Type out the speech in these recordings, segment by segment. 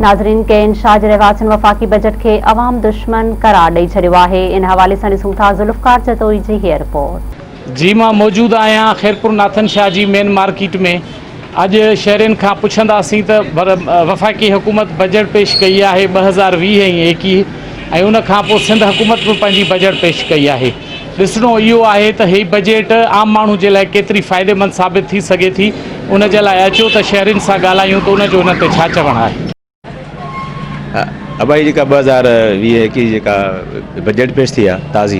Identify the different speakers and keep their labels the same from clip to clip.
Speaker 1: ناظرين ڪين شاهه جي رهواسين وفاقي بجيٽ کي عوام دشمن قرار ڏئي ڇڏيو آهي ان حوالي سان ڏسون ٿا ذوالفقار جتوئي جي هيء رپورٽ.
Speaker 2: جي مان موجود آهيان خيرپور ناٿن شاهه جي مين مارڪيٽ ۾ اڄ شهرين کان پڇنداسين ته وفاقي حڪومت بجيٽ پيش ڪئي آهي 2020 ۽ 21 ۽ ان کان پوء سنڌ حڪومت به پنهنجي بجيٽ پيش ڪئي آهي ڏسڻو اهو آهي ته هي بجيٽ عام ماڻهو جي لاء ڪيتري فائديمند ثابت ٿي سگهي ٿي، ان جي لاء اچو ته شهرين سان ڳالهايون ته ان جو هنن تي ڇا چوڻ آهي.
Speaker 3: ابا هي جيڪا 2020 21 جيڪا بجيٽ پيش ٿي آهي تازي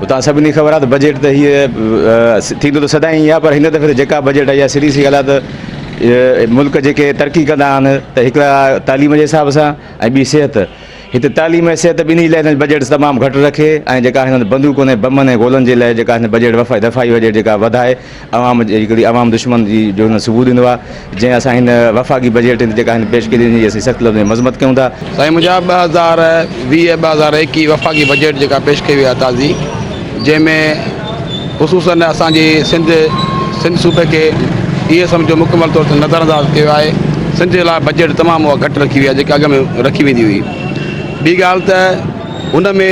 Speaker 3: اتان سڀني کي خبر آهي ته بجيٽ ته هيء ٿيندو ته سدائين ائين آهي پر هن دفعي ته جيڪا بجيٽ آئي آهي سري سي ڳالهه آهي ته ملڪ جيڪي ترقي ڪندا آهن ته هڪڙا تعليم جي حساب سان ۽ ٻي صحت هتي تعليم ۽ صحت ٻنهي لاء هنن بجيٽ تمام گهٽ رکي ۽ جيڪا هنن بندوقن ۽ بمن ۽ گولن جي لاء جيڪا هن بجيٽ وفائي دفاعي بجيٽ جيڪا وڌائي عوام جي هڪڙي عوام دشمن جي جو هن ثبوت ڏنو آهي جنهن اسان هن وفاقي بجيٽ جيڪا هن پيش ڪئي ان جي اسين سخت لفظن ۾ مذمت ڪيون ٿا.
Speaker 4: سائين منهنجا 2020 2021 وفاقي بجيٽ جيڪا پيش ڪئي وئي آهي تازي جنهن ۾ خصوصن اسان جي سنڌ سنڌ صوبي کي اهي سمجهو مڪمل طور تي نظر انداز ڪيو آهي سنڌ جي لاء بجيٽ تمام اها گهٽ رکي وئي آهي جيڪا اڳ ۾ رکي ويندي هئي ٻي ڳالهه ته هن ۾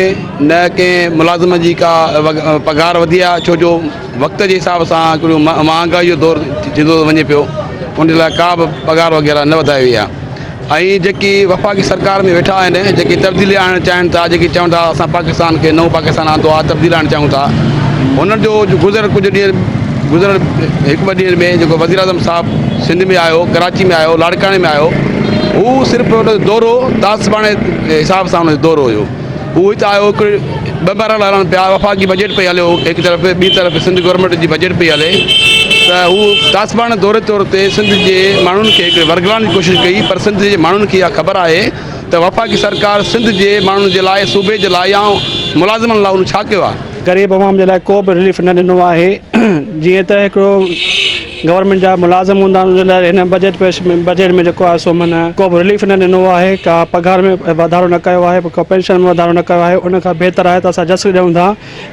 Speaker 4: نه ڪنهن ملازم جي ڪا پگهار وڌي آهي ڇو جو وقت جي حساب سان هڪڙو مهانگائي جو دور ٿيندو ٿو وڃي پيو ان جي لاء ڪا به پگهار وغيره نه وڌائي وئي آهي ۽ جيڪي وفاقي سرڪار ۾ ويٺا آهن جيڪي تبديلي آڻڻ چاهين ٿا جيڪي چون ٿا اسان پاڪستان کي نئون پاڪستان آندو آهي تبديلي آڻڻ چاهيون ٿا هنن جو گذريل ڪجهه ڏينهن گذريل هڪ ٻه ڏينهن ۾ جيڪو وزيراعظم صاحب سنڌ ۾ آيو ڪراچي ۾ آيو لاڙڪاڻي ۾ آيو هو صرف ان جو دورو تعصباڻي حساب سان ان جو دورو هيو هو هت آيو هڪ ٻه مرحلا هلن پيا وفاقي بجيٽ پئي هليو هڪ طرف ٻي طرف سنڌ گورنمينٽ جي بجيٽ پئي هلي ته هو تعصباڻي دوري طور تي سنڌ جي ماڻهن کي هڪ ورغلائڻ جي ڪوشش ڪئي پر سنڌ جي ماڻهن کي اها خبر آهي ته وفاقي سرڪار سنڌ جي ماڻهن جي لاء صوبي جي لاء يا ملازمن لاء هن ڇا ڪيو آهي.
Speaker 5: غريب عوام جي لاء ڪو به رليف نه ڏنو آهي جيئن ته هڪڙو گورنمينٽ جا ملازم هوندا آهن ان جي لاء هن بجيٽ پيش بجيٽ ۾ جيڪو آهي سو معنيٰ ڪو به رليف نه ڏنو آهي ڪا پگهار ۾ واڌارو نه ڪيو آهي ڪو پينشن ۾ واڌارو نه ڪيو آهي ان کان بهتر آهي ته اسان جس ڏيون ٿا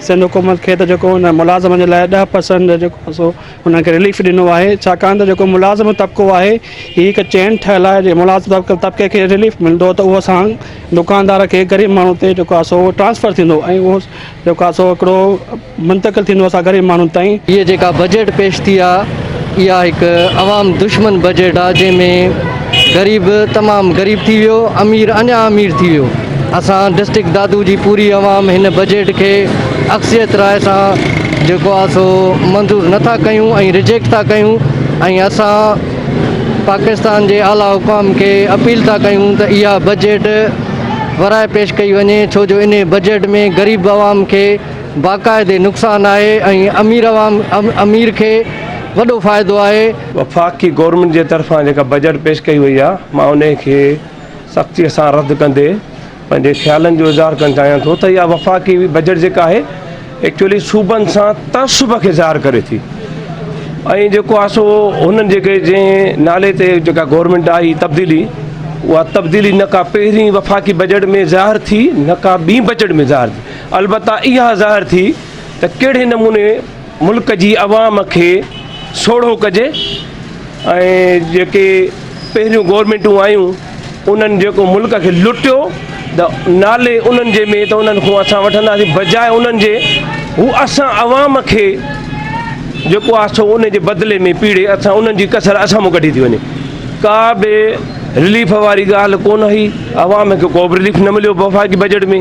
Speaker 5: سنڌ حڪومت کي ته جيڪو ان ملازمن جي لاء 10% جيڪو آهي سو انهن کي رليف ڏنو آهي ڇاڪاڻ ته جيڪو ملازم طبقو آهي هي هڪ چين ٺهيل آهي جي ملازم طبقي کي رليف ملندو ته اهو اسان دڪاندار کي غريب ماڻهو تي جيڪو آهي سو ٽرانسفر ٿيندو ۽ اهو جيڪو آهي سو هڪڙو منتقل ٿيندو اسان غريب ماڻهن تائين.
Speaker 6: هيء جيڪا بجيٽ پيش ٿي آ اها هڪ عوام دشمن بجيٽ آ جنهن ۾ غريب تمام غريب ٿي ويو امير اڃا امير ٿي ويو اسان ڊسٽرڪٽ دادو جي پوري عوام هن بجيٽ کي اڪثريت راء سان جيڪو آ سو منظور نه ٿا ڪيون ۽ رجيڪٽ ٿا ڪيون ۽ اسان پاڪستان جي اعليٰ حڪام کي اپيل ٿا ڪيون ته اها بجيٽ ورائي پيش ڪئي وڃي ڇو جو انهي بجيٽ ۾ غريب عوام کي باقاعدي نقصان آهي ۽ امير عوام امير کي وڏو فائدو آهي.
Speaker 7: وفاقي گورنمينٽ جي طرفان جيڪا بجيٽ پيش ڪئي وئي آهي مان انهي کي سختي سان رد ڪندي پنهنجي خيالن جو اظهار ڪرڻ چاهيان ٿو ته اها وفاقي بجيٽ جيڪا آهي ايڪچولي صوبن سان تعصب کي ظاهر ڪري ٿي ۽ جيڪو آهي سو هنن جيڪي جنهن نالي تي جيڪا گورنمينٽ آئي تبديلي اها تبديلي نه ڪا پهرين وفاقي بجيٽ ۾ ظاهر ٿي نه ڪا ٻي بجيٽ ۾ ظاهر ٿي البته اها ظاهر ٿي ته ڪهڙي نموني ملڪ جي عوام کي سوڙهو ڪجي ۽ جيڪي پهريون گورنمينٽون آيون انهن جيڪو ملڪ کي لٽيو ته نالي انهن جي ۾ ته انهن کان اسان وٺنداسين بجاء انهن جي هو اسان عوام کي جيڪو آهي سو ان جي بدلي ۾ پيڙي اسان انهن جي ڪسر اسان مون ڪڍي ٿي وڃي ڪا به رليف واري ڳالهه ڪونه هئي عوام کي ڪو به رليف نه مليو وفاقي بجيٽ ۾.